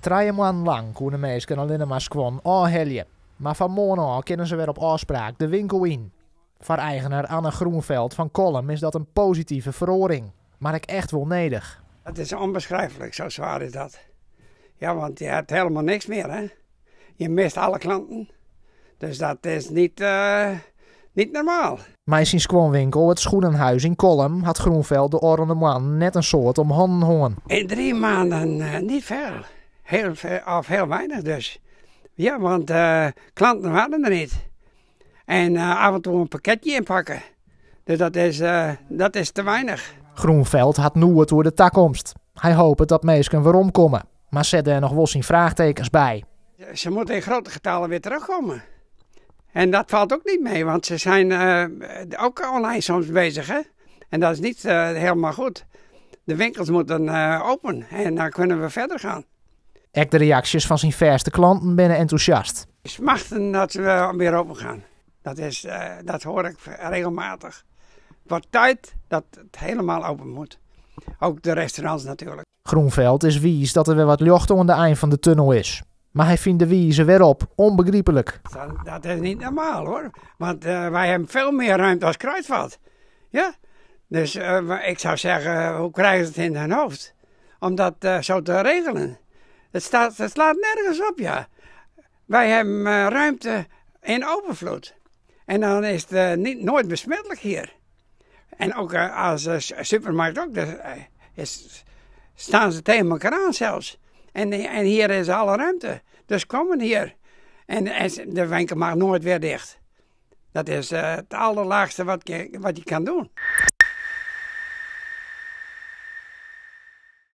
Trije moannen lang koene minsken allinne mar skuon ôfhelje. Mar fan moarn ôf kinne se wer op ôfspraak de winkel yn. Foar eigener Anne Groenveld fan Kollum is dat in positive feroaring, mar ek echt wol nedich. Dat is onbeschrijfelijk, zo zwaar is dat. Ja, want je hebt helemaal niks meer, hè. Je mist alle klanten. Dus dat is niet, niet normaal. Mei syn skuonwinkel Het Schoenenhuis yn Kollum hat Groenveld de ôfrûne moannen net in soad om hannen hân. In 3 maanden niet veel. Heel veel, of heel weinig dus. Ja, want klanten waren er niet. En af en toe een pakketje inpakken. Dus dat is te weinig. Groenveld hat noed oer de takomst. Hy hopet dat minsken weromkomme, mar set dêr noch wol syn fraachtekens by. Ze moeten in grote getalen weer terugkomen. En dat valt ook niet mee, want ze zijn ook online soms bezig. Hè? En dat is niet helemaal goed. De winkels moeten open en dan kunnen we verder gaan. Ek de reaksjes fan syn fêste klanten binne entûsjast. Smachten dat we weer open gaan. Dat hoor ik regelmatig. Het wordt tijd dat het helemaal open moet. Ook de restaurants natuurlijk. Groenveld is wiis dat der wer wat ljocht oan de ein fan de tunnel is. Mar hy fynt de wize wêrop ûnbegryplik. Dat is niet normaal hoor. Want wij hebben veel meer ruimte als Kruidvat. Ja? Dus ik zou zeggen, hoe krijgen ze het in hun hoofd? Om dat zo te regelen. Het slaat nergens op, ja. Wij hebben ruimte in overvloed. En dan is het niet, nooit besmettelijk hier. En ook als supermarkt ook, dus, staan ze tegen elkaar aan zelfs. En hier is alle ruimte. Dus komen hier. En de winkel mag nooit weer dicht. Dat is het allerlaagste wat je kan doen.